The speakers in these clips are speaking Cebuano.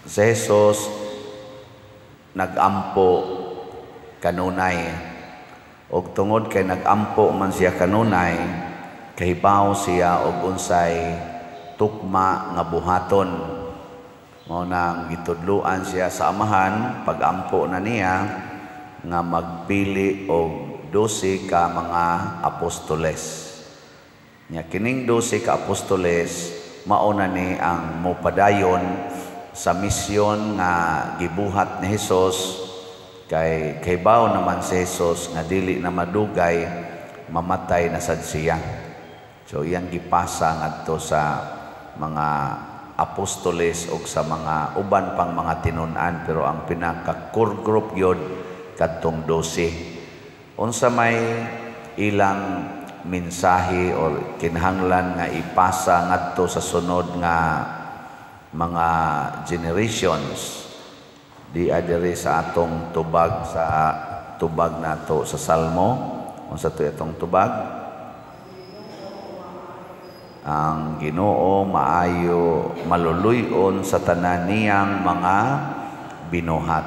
Si Jesus nagampo kanunay. Og tungod kay nagampo man siya kanunay, kahibaw siya og unsay tukma nga buhaton. Mao nang gitudluan siya sa Amahan pagampo na niya nga magpili og 12 ka mga apostoles. Nya kining 12 ka apostoles mao na ni ang mopadayon sa misyon nga gibuhat ni Hesus, kay kahibaw naman si Hesus nga dili na madugay mamatay na sad siya. So iyang gipasa ngadto sa mga apostoles og sa mga uban pang mga tinun-an, pero ang pinaka core group gyud kadtong 12. Unsa may ilang mensahe or kinahanglan nga ipasa ngadto sa sunod nga mga generations di adiri sa atong tubag, sa tubag nato sa Salmo? Unsa to atong tubag? Ang Ginoo maayo, maluluy-on sa tanan niyang mga binuhat.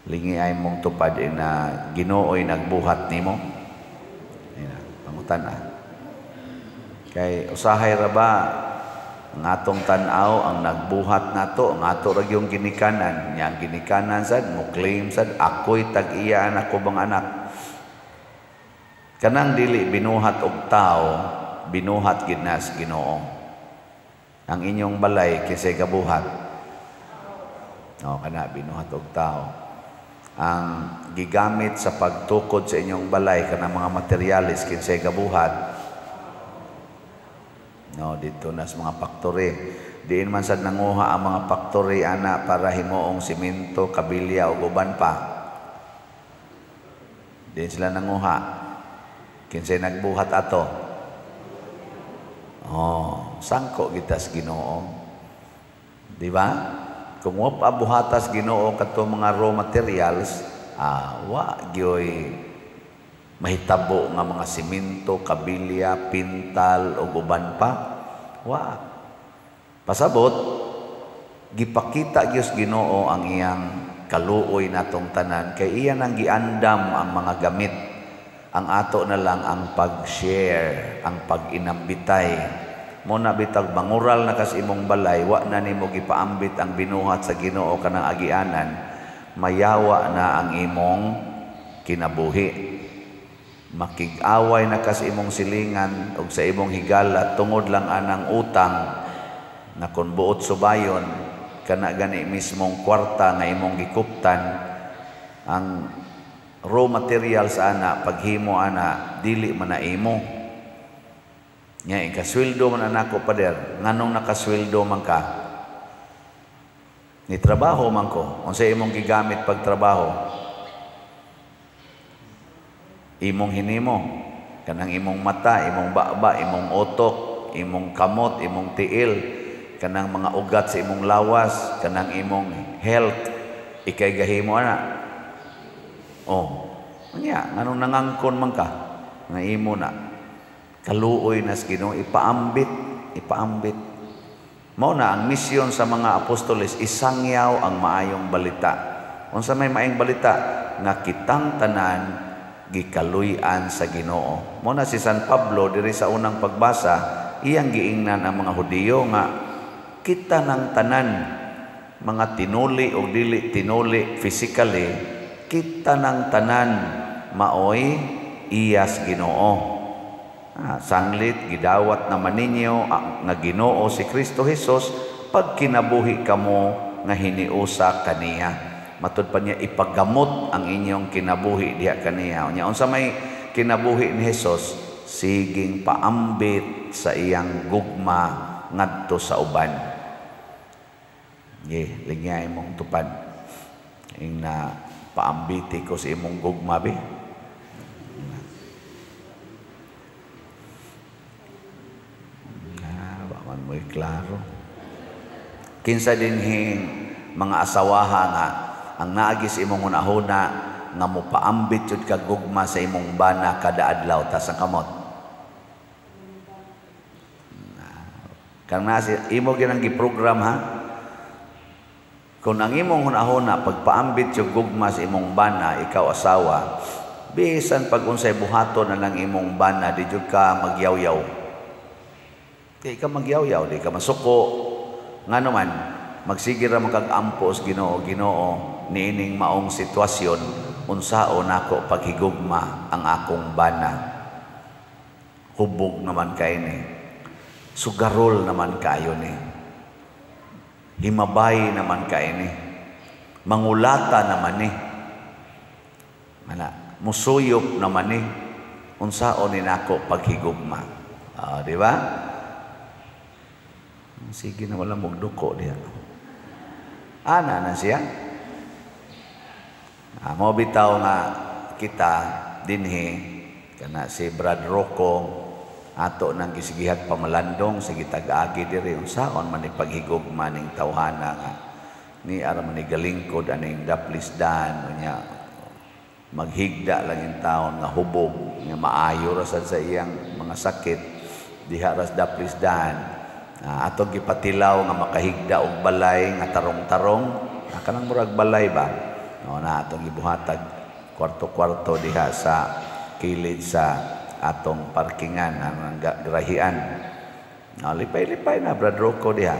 Lingi ay mong tupad na Ginoo'y nagbuhat nimo. Ina, pangutan ah. Kay usahay ra ba ang atong tan-aw ang nagbuhat nato, ang ato ra gyung ginikanan. Nya ang ginikanan sad mo claim sad, ako'y tag-iya, anak ko bang anak. Kanang dili binuhat og tao, binuhat gid na sa Ginoo. Ang inyong balay, kinsay gabuhat? No, kana binuhat og tao. Ang gigamit sa pagtukod sa inyong balay, kanang mga materyales, kinsay gabuhat? No, dito na sa mga factory. Diin man sad nanguha ang mga factory ana para himuong simento, kabilya ug uban pa? Diin sila nanguha? Kinsay nagbuhat ato? Oh, sangko kita sa Ginoo. Di ba? Kung wa pa buhatas Ginoo kadto mga raw materials, wa gyoy mahitabo nga mga simento, kabilya, pintal ug uban pa. Wa. Pasabot, gipakita gyud Ginoo ang iyang kaluoy natong tanan kay iya nang giandam ang mga gamit. Ang ato na lang ang pag-share, ang pag-inambitay. Mo na bitag mangural na kas imong balay, wa na nimo gipaambit ang binuhat sa Ginoo kanang agianan, mayawa na ang imong kinabuhi. Makig-away na kas imong silingan og sa imong higala tungod lang anang utang na kun buot subayon kana gani mismong kwarta nga imong gikuptan, ang raw materials ana paghimo ana dili man na imo. Nya ikasweldo man anako, pader, nganong nakasweldo man ka? Ni trabaho man ko. Unsa imong gigamit pagtrabaho? Imong hinimo, kanang imong mata, imong baba, imong utok, imong kamot, imong tiil, kanang mga ugat sa imong lawas, kanang imong health, ikay gahimo ana. Oh, nya nganong nangangkon man ka nga imo na? Kaluoy na sa Ginoo, ipaambit, ipaambit. Mao na ang misyon sa mga apostoles, isangyaw ang maayong balita. Unsa may maayong balita? Nga kitang tanan gikaluy-an sa Ginoo. Mao na si San Pablo diri sa unang pagbasa, iyang giingnan ang mga Hudiyo nga kita ng tanan, mga tinuli o dili tinuli physically, kita ng tanan maoy iyas Ginoo. Sanglit gidawat naman ninyo nga Ginoo si Kristo Jesus, pag kinabuhi kamo nga hiniusa kaniya. Matud pa niya, ipagamot ang inyong kinabuhi diha kaniya. Unya unsa may kinabuhi ni Hesus? Siging paambit sa iyang gugma ngadto sa uban. Ye, lingyay mong tupad. Ing na paambiti ko sa imong gugma bi. Wa man mo'y klaro. Kinsa dinhing mga asawaha nga ang naagi sa imong hunahuna nga mopaambit jud ka gugma sa imong bana kada adlaw, tas ang kamot? Kang nasi imo ginang giprogram ha. Kung ang imong hunahuna pagpaambit yung gugma sa imong bana, ikaw asawa, bisan pag unsay buhaton na lang imong bana, di jud ka magyawyaw. Di ka magyawyaw, di ka masuko. Ngano man, magsige ra man kag ampo sa Ginoo, "Ginoo, niining maong sitwasyon, unsao nako paghigugma ang akong bana? Hubog naman kay ni. Sugarol naman kayo ni. Himabay naman kay ni. Mangulata naman ni. Mana, musuyop naman ni. Unsao ni nako paghigugma?" Ah, di ba? Sige na, wala magduko diha. Ana na siya. Ah, mo bitaw nga kita dinhi kana si Brad Rocco, ato nang gisigihag pamalandong, sige tag-agi diri, unsaon man ni paghigugma ning tawhana nga ni ara man ni galingkod aning daplisdan. Unya maghigda lang in taon nga hubog nga maayo ra sad sa iyang mga sakit diha ras daplisdan. Atong gipatilaw nga makahigda og balay nga tarong-tarong, kanang murag balay ba, no, na atong gibuhatag kwarto-kwarto diha sa kilid sa atong parkingan ang grahian. No, lipay-lipay na Brad Rocco diha.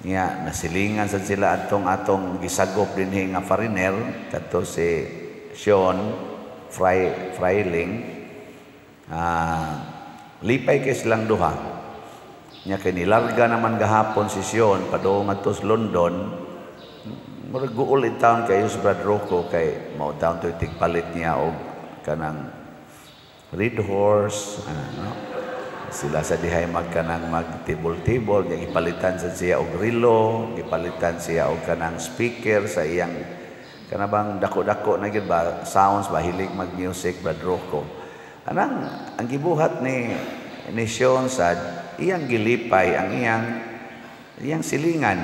Nya nasilingan sad sila atong atong gisagop dinhi nga foreigner kadto si Sean Fry Fryling. Lipay kay silang duha. Nya kay nilarga naman gahapon si Sean padung ngadto sa London. Murag guol in town kayo si Brad Rocco kay mao taon to'y tigpalit niya og kanang red horse, ano, no? Sila sa dihay magkanang magtibol-tibol, nya gipalitan sa siya og relo, gipalitan siya og kanang speaker sa iyang kana bang dako-dako na gyud ba, sounds ba, hilig mag-music Brad Rocco. Anang ang gibuhat ni Sean sad iyang gilipay ang iyang iyang silingan.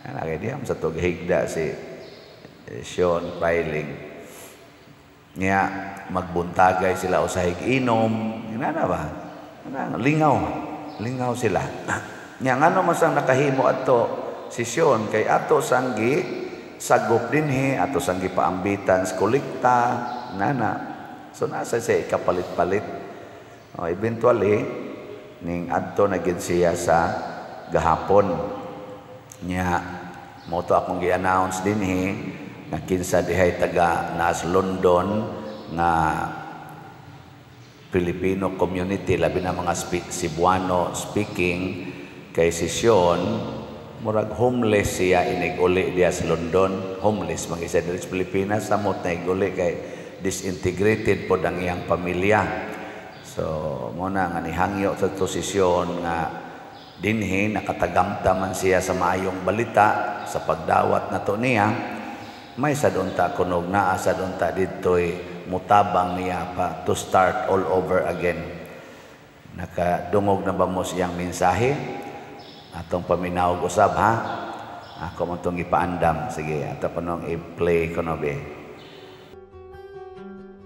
Ana kay diha sa to gahigda si Sean Fryling. Nya magbuntagay sila usahay inom, ingana ba? Ana lingaw, lingaw sila. Nya ngano man sang nakahimo adto si Sean kay ato sanggi sagop dinhi, ato sang gipaambitan sa kolekta nana. So nasa siya ikapalit-palit. Oh, eventually ning adto na gid siya sa gahapon. Nya mo to akong gi-announce dinhi nga kinsa dihay taga naas London nga Filipino community, labi na mga Cebuano speaking, kay si Sean murag homeless siya inig uli diya sa London. Homeless man siya diri sa Pilipinas, samot na iguli kay disintegrated pod ang iyang pamilya. So mo na nga nihangyo sa to si Sean nga dinhi nakatagamta man siya sa maayong balita sa pagdawat na to niya, may sad unta kunog naa sad unta didtoy mutabang niya pa to start all over again. Nakadungog na ba mo siyang mensahe? Atong paminawag usab ha. Ako mo itong ipaandam. Sige, ato pa nung i-play ko no be.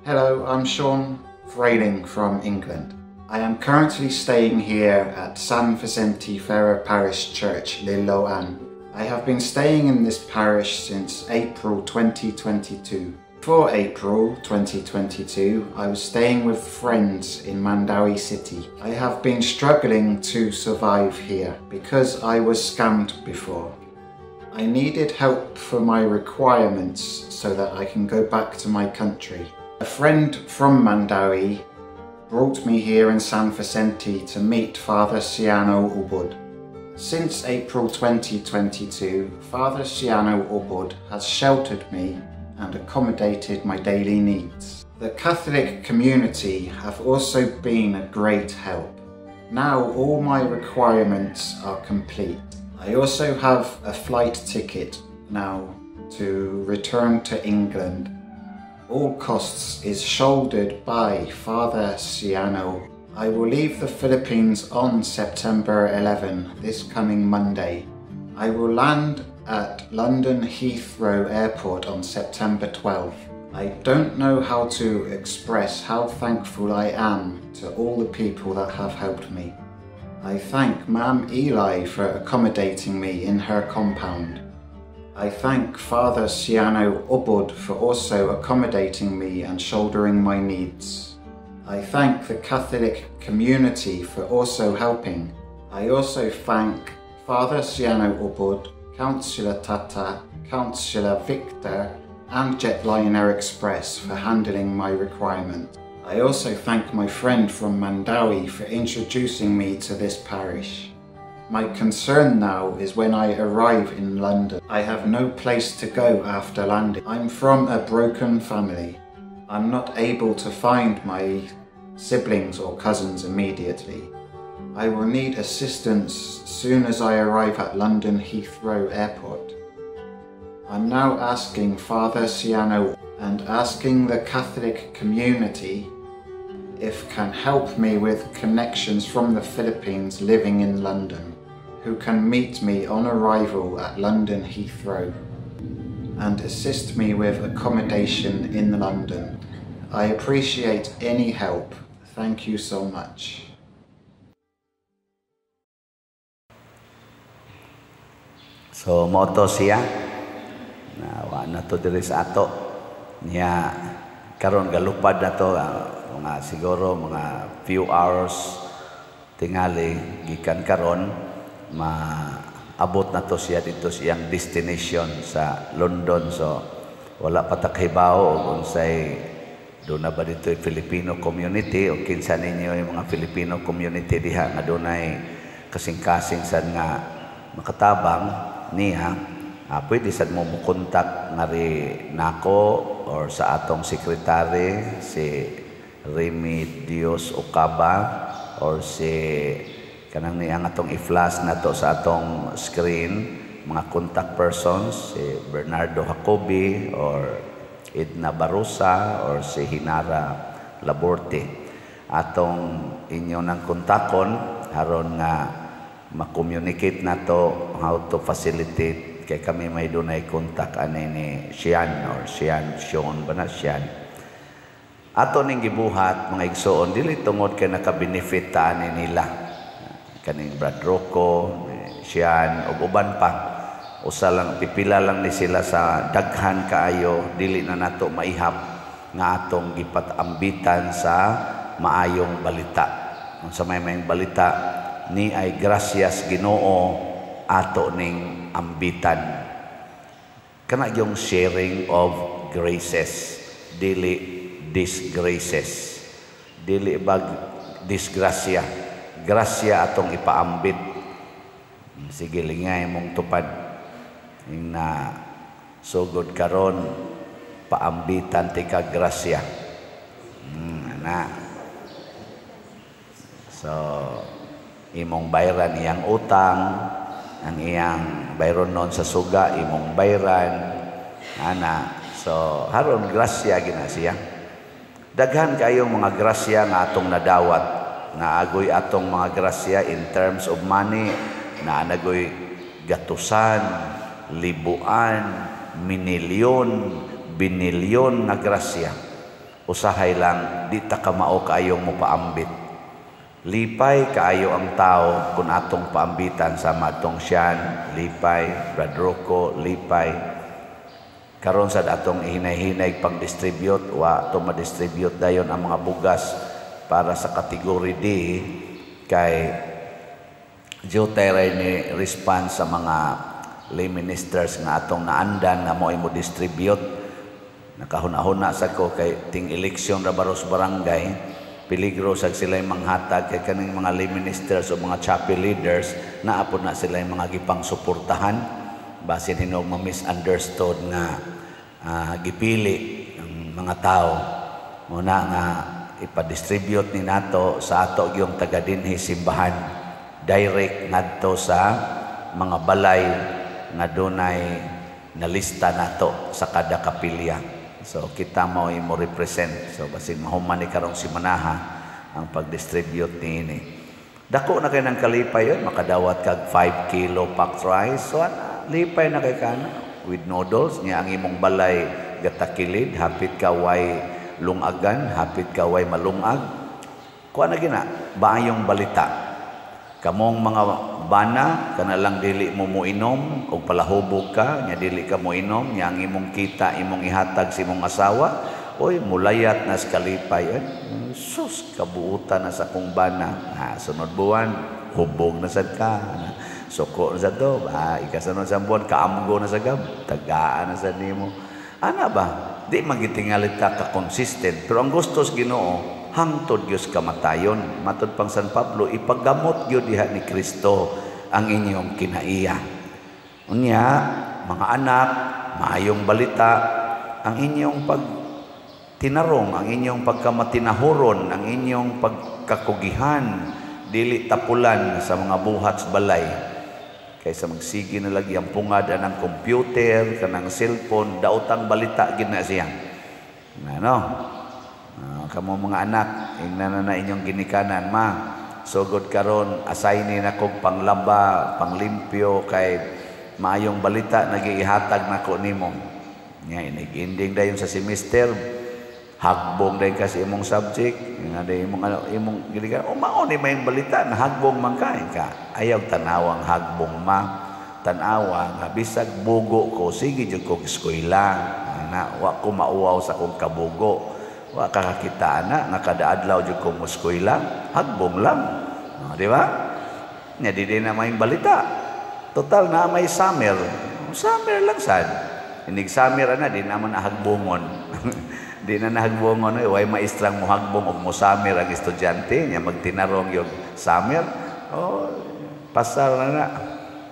Hello, I'm Sean Frayling from England. I am currently staying here at San Vicente Ferrer Parish Church, Liloan. I have been staying in this parish since April 2022. Before April 2022, I was staying with friends in Mandaue City. I have been struggling to survive here because I was scammed before. I needed help for my requirements so that I can go back to my country. A friend from Mandaue brought me here in San Vicente to meet Father Ciano Ubud. Since April 2022, Father Ciano Ubud has sheltered me and accommodated my daily needs. The Catholic community have also been a great help. Now all my requirements are complete. I also have a flight ticket now to return to England. All costs is shouldered by Father Ciano. I will leave the Philippines on September 11, this coming Monday. I will land at London Heathrow Airport on September 12. I don't know how to express how thankful I am to all the people that have helped me. I thank Ma'am Eli for accommodating me in her compound. I thank Father Ciano Ubud for also accommodating me and shouldering my needs. I thank the Catholic community for also helping. I also thank Father Ciano Ubud, Councillor Tata, Councillor Victor, and Jetliner Express for handling my requirement. I also thank my friend from Mandaue for introducing me to this parish. My concern now is when I arrive in London. I have no place to go after landing. I'm from a broken family. I'm not able to find my siblings or cousins immediately. I will need assistance soon as I arrive at London Heathrow Airport. I'm now asking Father Ciano and asking the Catholic community if can help me with connections from the Philippines living in London who can meet me on arrival at London Heathrow and assist me with accommodation in London. I appreciate any help. Thank you so much. So moto siya na wa na to diri sa ato niya karon, galupad na to, mga siguro mga few hours tingali gikan karon, maabot na to siya dito sa iyang destination sa London. So wala pa ta kahibaw og unsay doon na ba dito Filipino community o kinsa ninyo yung mga Filipino community diha nga dunay kasing-kasing sad nga makatabang niya. Pwede sad mo mokontak ngari nako or sa atong secretary, si Remy Dios Okaba, or si kanang niya nga atong i-flash na to sa atong screen, mga contact persons, si Bernardo Jacobi or Edna Barosa or si Hinara Laborte. Atong inyo ng kontakon aron nga ma-communicate na to how to facilitate, kay kami may dunay contact ani ni Sian or Sian Sean ba na Sian. Ato ning gibuhat, mga igsoon, dili tungod kay naka-benefit ta ani nila, kaning Brad Rocco, Sian ug uban pa. Usa lang, pipila lang ni sila sa daghan kaayo, dili na nato maihap nga atong gipatambitan sa maayong balita. Unsa may maayong balita ni ay grasyas Ginoo ato ning ambitan. Kana yung sharing of graces, dili disgraces. Dili bag disgrasya. Grasya atong ipaambit. Sige, lingay mong tupad. Ing na sugod karon, paambitan ti ka grasya. Ana. So imong bayran iyang utang, ang iyang bayron nun sa suga, imong bayran, ana. So haron grasya gina siya. Daghan kayong mga grasya nga atong nadawat, nga agoy atong mga grasya in terms of money, na anagoy gatusan, libuan, minilyon, binilyon nga grasya. Usahay lang di ta kamao kaayong mopaambit. Lipay kaayo ang tao kung atong paambitan sa matong Sian, lipay, Brad Rocco, lipay. Karon sad atong ihinay-hinay pang-distribute, wa ato ma-distribute dayon ang mga bugas para sa category D kay due ni response sa mga lay ministers nga atong naandan nga mo mo distribute. Nakahuna-huna sa ko kay ting eleksyon ra baros barangay, peligro sa sila manghatag kay kaning mga lay ministers o mga chapel leaders naa pod na sila mga gipang suportahan, basin hinog ma-misunderstood nga gipili ang mga tao. Muna nga ipa-distribute ni nato sa ato yung taga dinhi simbahan direct ngadto sa mga balay nga dunay nalista nato sa kada kapilya. So kita mo mo represent. So basin mahuman ni karong simanaha ang pag-distribute niini. Dako na kay ng kalipay yun, makadawat kag 5 kilo packed rice. So ana, lipay na kay kana with noodles niya ang imong balay gatakilid, hapit ka way lungagan, hapit ka way malungag. Kuha na gina, maayong balita. Kamong mga Mga bana, kana lang dili mo moinom og palahubog ka nya, dili ka moinom nya, ang imong kita imong ihatag sa imong asawa, oy, mulayat na sa kalipay. "Ay, sus, kabuutan na sa akong bana." Ha, sunod buwan hubog na sad ka, suko na sad to ba. Ikasunod sa buwan, kaamgo na sa gab, tagaan na sad nimo ana ba. Di man gitingali ta ka consistent, pero ang gusto sa Ginoo, hangtod gyud kamatayon. Matod pang San Pablo, ipagamot gyud diha ni Kristo ang inyong kinaiya. Unya, mga anak, maayong balita ang inyong pag tinarong, ang inyong pagkamatinahuron, ang inyong pagkakugihan, dili tapulan sa mga buhat sa balay kaysa magsige na lagi ang pungad anang computer, kanang cellphone, daotang balita gid na siya. Ano? Kamo mga anak, ingnan na na inyong ginikanan, "Ma, sugod karon assign na kog panglaba, panglimpyo kay maayong balita nagiihatag nako nimo." Nya inig-ending dayon sa semester, hagbong dayon ka sa imong subject, nga dayon imong ano, imong ginikanan, "O mao ni maayong balita, nahagbong man ka." Ka, "Ayaw tanawang hagbong, ma. Tanawa nga bisag bugo ko, sige jud ko eskwela. Ana, wa ko mauwaw sa akong kabugo. Wa ka kakita ana nga kada adlaw jud ko mo eskwela, hagbong lang." Oh, di ba? Nya di din na maayong balita. Total na may summer. Summer lang sad. Inig summer ana, di naman nahagbongon. Di na nahagbongon oy, way maestrang mohagbong og mo summer ang estudyante nya, magtinarong yung summer. Oh, pasar na na.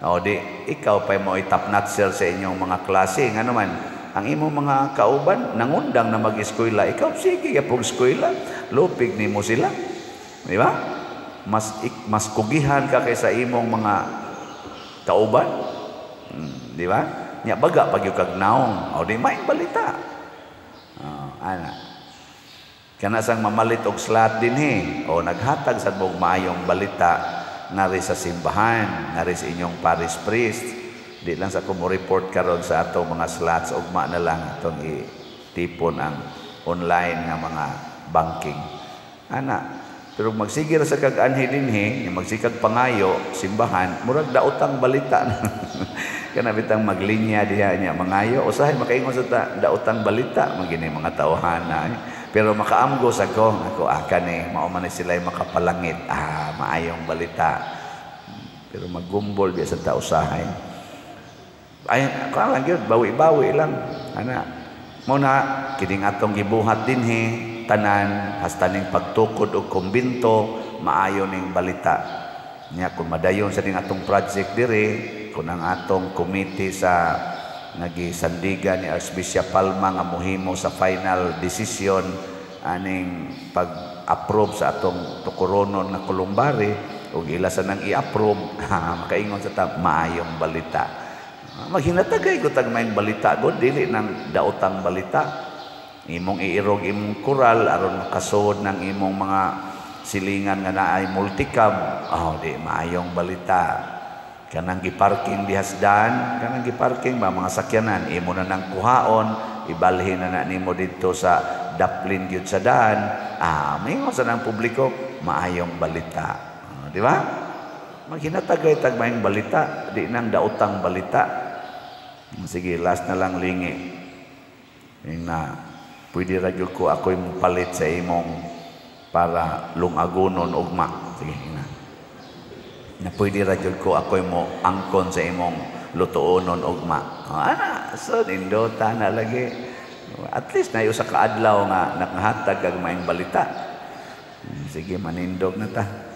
O di ikaw pa mo top notcher sa inyong mga klase, ngano man ang imong mga kauban nangundang na mag-eskwela, ikaw sige gyapong eskwela, lupig nimo sila. Di ba? Mas kugihan ka kaysa imong mga kauban. Di ba? Nya baga pag kag naong, o di maayong balita. Oh, ana. Kana sang mamalit og slot dinhi, o naghatag sad mo maayong balita ngari sa simbahan, ngari sa inyong parish priest. Di lang sa ko mo report karon sa atong mga slots, ugma na lang atong itipon ang online nga mga banking. Ana, pero magsige ra sa kag anhi dinhi, magsikag pangayo simbahan, murag daotang balita. Kana bitang maglinya diha niya mangayo, usahay makaingon sa ta, daotang balita magini mga tawhana. Pero makaamgo sa ko, ako aka ni mao man ni sila makapalangit. Ah, maayong balita. Pero maggumbol biya sa ta usahay. Ay, kuan lang gyud, bawi-bawi lang. Ana. Mao na kining atong gibuhat dinhi tanan hasta ning pagtukod og kumbinto, maayo ning balita. Nya kung madayon sa ning atong project diri, kung ang atong committee sa nagisandigan ni Archbishop Palma nga mohimo sa final decision aning pag-approve sa atong tukoronon nga columbary ug ila sa nang i-approve, makaingon sa ta, maayong balita. Maghinatagay ko tag maayong balita god, dili nang daotang balita. Imong iirog imong kural aron makasuod ng imong mga silingan nga naay multicab, oh, di maayong balita. Kanang giparking dihasdan, kanang giparking ba mga sakyanan, imo na nang kuhaon, ibalhin na na nimo didto sa daplin gyud sa daan. Ah, maingon sa nang publiko, maayong balita. Ah, di ba? Maghinatagay tag maayong balita, di nang daotang balita. Sige, last na lang, lingi. Yung na, pwede ra gyud ko ako'y palit sa imong para lungagonon ugma. Sige, na. Na pwede ra gyud ko ako'y mo angkon sa imong lutuonon ugma. Oh, ana, so nindota na lagi. At least na sa kaadlaw nga nakahatag kag maayong balita. Sige, manindog na ta.